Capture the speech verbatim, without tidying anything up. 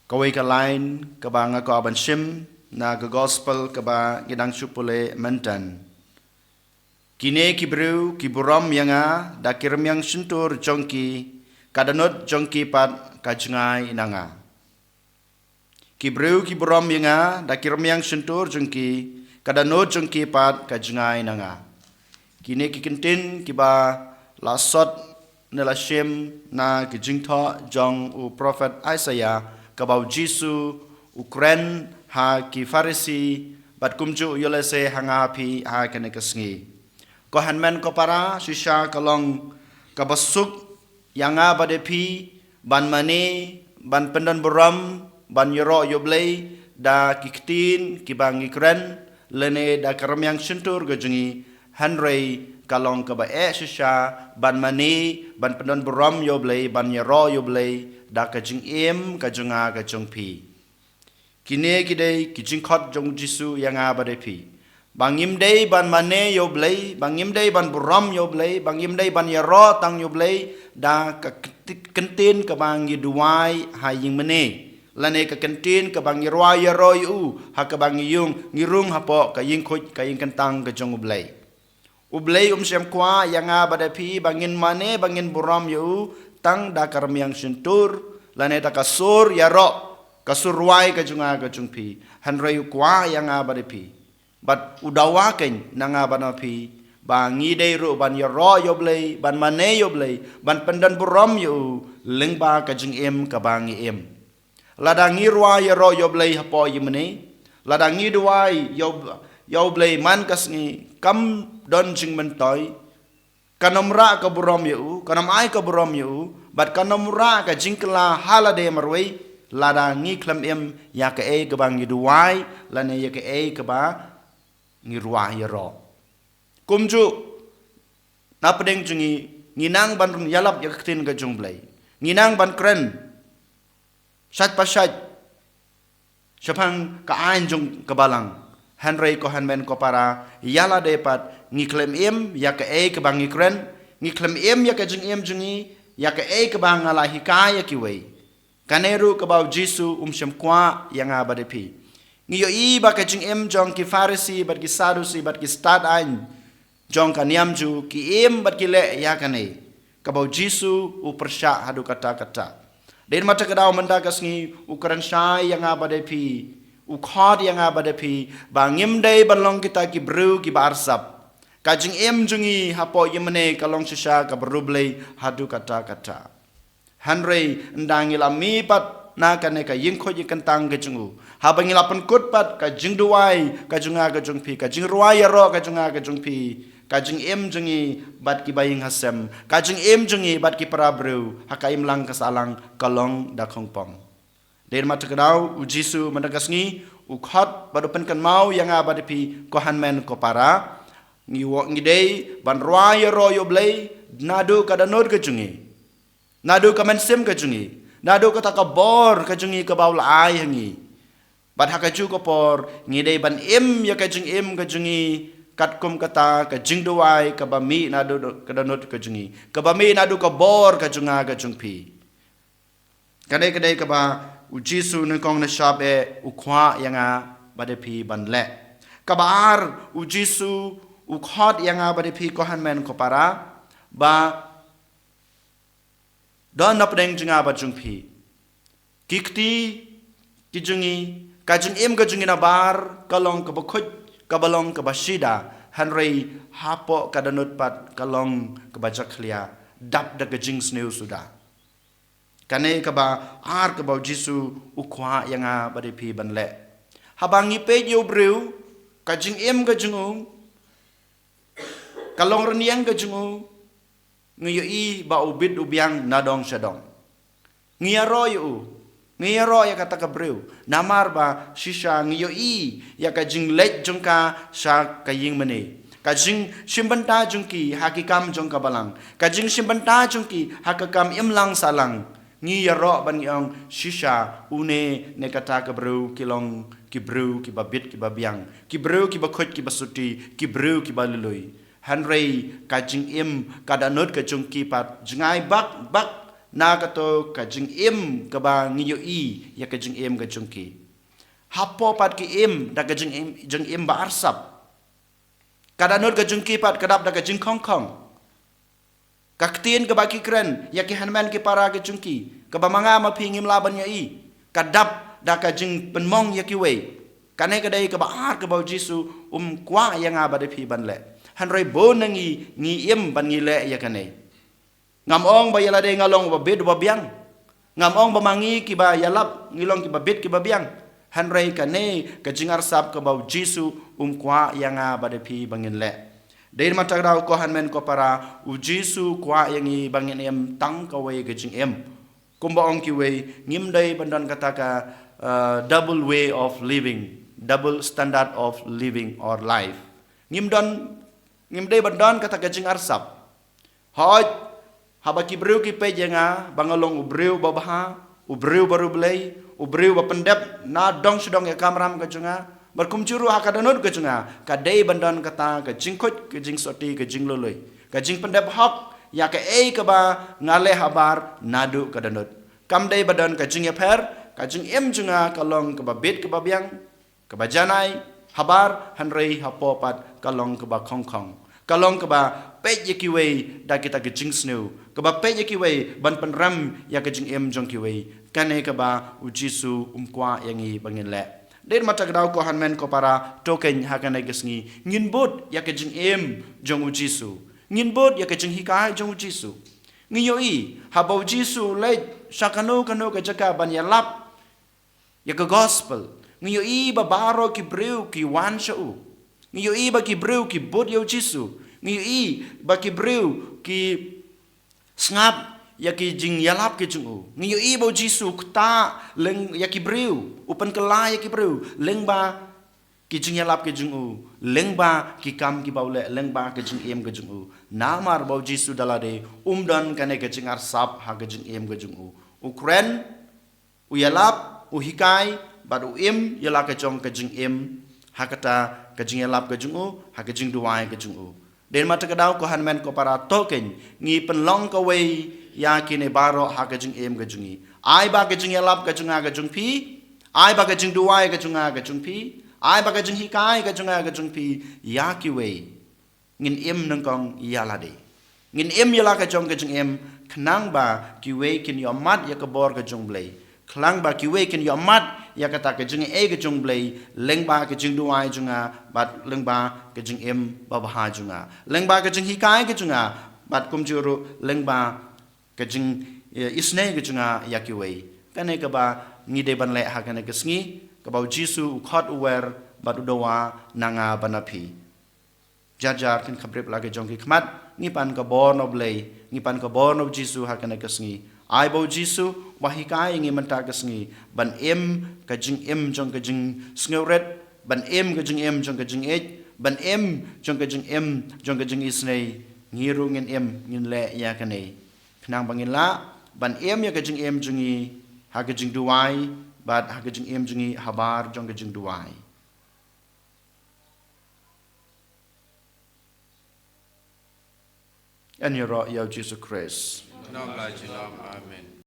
Kawei ka lain kaba nga kwah ban shim na ka gospel kaba ngi dang shu pule mynta. Kine ki briew ki burom ïa nga da ki rmiang shyntur jong ki, ka dohnud jong ki pat ka jngai na nga. Ki briew ki burom ïa nga da ki rmiang shyntur jong ki, ka dohnud jong ki pat ka jngai na nga. Kine ki kyntien kiba la sot ne la shim na ki jingthoh jong u prophet Isaiah, kaba u Jisu u kren ha ki Pharisi bad kumjuh u ïalehse ha nga phi ha kane ka sngi. Ko hynmen ko para, shisha ka long kaba suk ïa nga bad ïa phi ban mane, ban pyndon burom, ban ïaroh ïa U Blei da ki ktien kiba ngi kren lane da ka rmiang shyntur ka jong ngi. Hynrei ka long kaba eh shisha ban mane, ban pyndon burom ïa U Blei, ban ïaroh ïa U Blei da ka jingim ka jong nga ka jong phi. Kine ki dei ki jingkhot jong u Jisu ïa nga bad ïa phi, ba ngim dei ban mane ïa U Blei, ba ngim dei ban burom ïa U Blei, ba ngim dei ban ïaroh tang ïa U Blei da ka kti-, kyntien kaba ngi duwai ha ïingmane, lane ka kyntien kaba ngi rwai ïaroh ïa u ha kaba ngi ïung, ngi rung hapoh ka ïingkhuid, ka ïingkyntang ka jong U Blei. U Blei um shym kwah ïa nga bad ïa phi ba ngin mane, ba ngin burom ïa u tang da ka rmiang shyntur lane da ka sur ïaroh, ka sur rwai ka jong nga ka jong phi. Hynrei u kwah ïa nga bad ïa phi, bad u dawa kein na nga bad na phi, ba ngi dei ruh ban ïaroh ïa U Blei, ban mane ïa U Blei, ban pyndon burom ïa u lyngba ka jingim kaba ngi im. Lada ngi rwai ïaroh ïa U Blei hapoh ïingmane, lada ngi duwai ïa U-, ïa U Blei man ka sngi, kam don jingmyntoi, kan ym rah ka burom ïa u, kan ym ai ka burom ïa u, bad kan ym rah ka jingkylla ha lade marwei lada ngi khlem im ïa kaei kaba ngi duwai lane ïa kaei kaba ngi rwai ïaroh. Kumjuh, na pdeng jong ngi, ngi nang ban ïalap ïa ka ktien ka jong U Blei, ngi nang ban kren shait pa shait shaphang ka aiñ jong ka Balang. Hynrei ko hynmen ko para, ïa lade pat ngi khlem im ïa kaei kaba ngi kren, ngi khlem im ïa ka jingim jong ngi ïa kaei kaba nga la hikai ïa kiwei. Kane ruh kaba u Jisu um shym kwah ïa nga bad ïa phi. Ngi ïohi ba ka jingim jong ki Pharisi bad ki Saddusi bad ki stad aiñ jong ka niam Jiw ki im bad ki leh ïa kane kaba u Jisu u pyrshah haduh katta katta. Dei ma kata ka daw mynta ka sngi u kren shai ïa nga bad ïa phi, u khot ïa nga bad ïa phi, ba ngim dei ban long kita ki briew kiba arsap. Ka jingim jong ngi hapoh ïingmane ka long shisha kaba riewblei haduh katta katta. Hynrei ynda ngi la mih pat na kane ka ïingkhuid ïingkyntang ka jong u, haba ngi la pynkut pat ka jingduwai ka jong nga ka jong phi, ka jingrwai ïaroh ka jong nga ka jong phi, ka jingim jong ngi bad kiba ïeng ha sem, ka jingim jong ngi bad ki para briew ha ka imlang ka sahlang ka long da khongpong. Dei ma kata ka daw u Jisu mynta ka sngi u khot bad u pynkynmaw ïa nga bad ïa phi, ko hynmen ko para, ngi wa-, ngi dei ban rwai ïaroh ïa U Blei naduh ka dohnud ka jong ngi, naduh ka mynsiem ka jong ngi, naduh kata ka bor ka jong ngi kaba u la ai ha ngi. Bad ha kajuh ka por ngi dei ban im ïa ka jingim ka jong ngi katkum kata ka jingduwai kaba mih naduh ka dohnud ka jong ngi, kaba mih naduh ka bor ka jong nga ka jong phi. Kane ka dei kaba u Jisu nyngkong nyngshap eh u kwah ïa nga bad ïa phi ban leh. Kaba ar, u Jisu u khot ïa nga bad ïa phi, ko hynmen ko para, ba don na pdeng jong nga bad jong phi. Ki kti ki jong ngi, ka jingim ka jong ngi nabar ka long kaba khuid, kaba long kaba shida, hynrei hapoh ka dohnud pat ka long kaba jakhlia, dap da ka jingsniew suda. Kane kaba ar kaba u Jisu u kwah ïa nga bad ïa phi ban leh. Haba ngi peit ïa u briew, ka jingim ka jong u, ka long rynïeng ka jong u, ngi ïohi ba u bit u biang na dong sha dong. Ngi ïaroh ïa u, ngi ïaroh ïa kata ka briew, namar ba shisha ngi ïohi ïa ka jingleit jong ka sha ka ïingmane, ka jingshim bynta jong ki ha ki kam jong ka Balang, ka jingshim bynta jong ki ha ka kam imlang sahlang. Ngi ïaroh ban ngi ong shisha une ne kata ka briew ki long ki briew kiba bit kiba biang, ki briew kiba khuid kiba suti, ki briew kiba lui lui. Hynrei ka jingim ka dohnud ka jong ki pat jngai bak bak na kato ka jingim kaba ngi ïohi ïa ka jingim ka jong ki. Hapoh pat ki im da ka jingim, jingim ba arsap. Ka dohnud ka jong ki pat ka dap da ka jingkhongkhong. Ka ktien kaba ki kren ïa ki hynmen ki para ka jong ki, kaba ma nga ma phi ngim lah ban ïohi, ka dap da ka jingpynmong ïa kiwei. Kane ka dei kaba ar kaba U Jisu um kwah ïa nga bad ïa phi ban leh. Hynrei bun na ngi ngi im ban ngi leh ïa kane. Ngam ong ba ïa lade nga long uba bit uba biang. Ngam ong ba ma ngi kiba ïalap ngi long kiba bit kiba biang. Hynrei kane ka jingarsap kaba U Jisu um kwah ïa nga bad ïa phi ba ngin leh. Dei na kata ka daw ko hynmen ko para, U Jisu kwah ïa ngi ba ngin im tang kawei ka jingim. Kumba ong kiwei, ngim dei ban don kata ka, uh, double way of living, double standard of living or life. Ngim don, ngim dei ban don kata ka jingarsap. Hooid, haba ki briew ki peit ïa nga ba nga long u briew ba bha, u briew ba riewblei, u briew ba pyndep na dong sha dong ïa ka kamram ka jong nga, bad kumjuh ruh ha ka dohnud ka jong nga, ka dei ban don kata ka jingkhuid, ka jingsoti, ka jinglului, ka jingpyndep hok ïa kaei kaba nga leh habar naduh ka dohnud. Kam dei ba don ka jingïapher, ka jingim jong nga ka long kaba bit kaba biang, kaba janai habar, hynrei hapoh pat ka long kaba khongkhong. Ka long kaba peit ïa kiwei da kita ki jingsniew, kaba peit ïa kiwei ban pynrem ïa ka jingim jong kiwei. Kane kaba U Jisu um kwah ïa ngi ba ngin leh. Dei na kata ka daw ko hynmen ko para, to keiñ ha kane ka sngi ngin bud ïa ka jingim jong U Jisu. Ngin bud ïa ka jinghikai jong U Jisu. Ngi ïohi haba U Jisu u leit sha kano kano ka jaka ban ïalap ïa ka gospel, ngi ïohi ba baroh ki briew ki wan sha u. Ngi ïohi ba ki briew ki bud ïa U Jisu. Ngi ïohi ba ki briew ki sngap ïa ki jingïalap ki jong u. Ngi ïohi ba U Jisu u ktah lyng ïa ki briew, u pynkylla ïa ki briew lyngba ki jingïalap ki jong u, lyngba ki kam kiba u leh, lyngba ki jingim ki jong u. Namar ba U Jisu da lade um don kane ka jingarsap ha ka jingim ka jong u. U kren, u ïalap, u hikai, bad u im ïa la ka jong ka jingim ha kata ka jingïalap ka jong u, ha ka jingduwai ka jong u. Dei na kata ka daw ko hynmen ko para, to keiñ ngi pynlong kawei ïa kine baroh ha ka jingim ka jong ngi. Ai ba ka jingïalap ka jong nga ka jong phi, ai ba ka jingduwai ka jong nga ka jong phi, ai ba ka jinghikai ka jong nga ka jong phi ïa kiwei. Ngin im nyngkong ïa lade. Ngin im ïa la ka jong ka jingim, khnang ba kiwei kin ïohmad ïa ka bor ka jong U Blei. Khnang ba kiwei kin ïohmad ïa kata ka jingaiei ka jong U Blei lyngba ka jingduwai jong nga bad lyngba ka jingim babha jong nga, lyngba ka jinghikai ka jong nga, bad kumjuh ruh lyngba ka jing, eh, isynei ka jong nga ïa kiwei. Kane kaba ngi dei ban leh ha kane ka sngi, kaba U Jisu u khot u wer bad u dawa na nga bad na phi. Jar jar kin khapbrip la ka jong ki khmat, ngi pan ka bor na U Blei, ngi pan ka bor na U Jisu ha kane ka sngi. Ai ba U Jisu u hikai ïa ngi mynta ka sngi ban im ka jingim jong ka jingsngewrit, ban im ka jingim jong ka jingïeit, ban im jong ka jingim jong ka jingisynei. Ngi ruh ngin im, ngin leh ïa kane. Khnang ba ngin lah ban im ïa ka jingim jong ngi ha ka jingduwai, bad ha ka jingim jong ngi habar jong ka jingduwai. Yn ïaroh ïa U Jisu Khrist. Amen.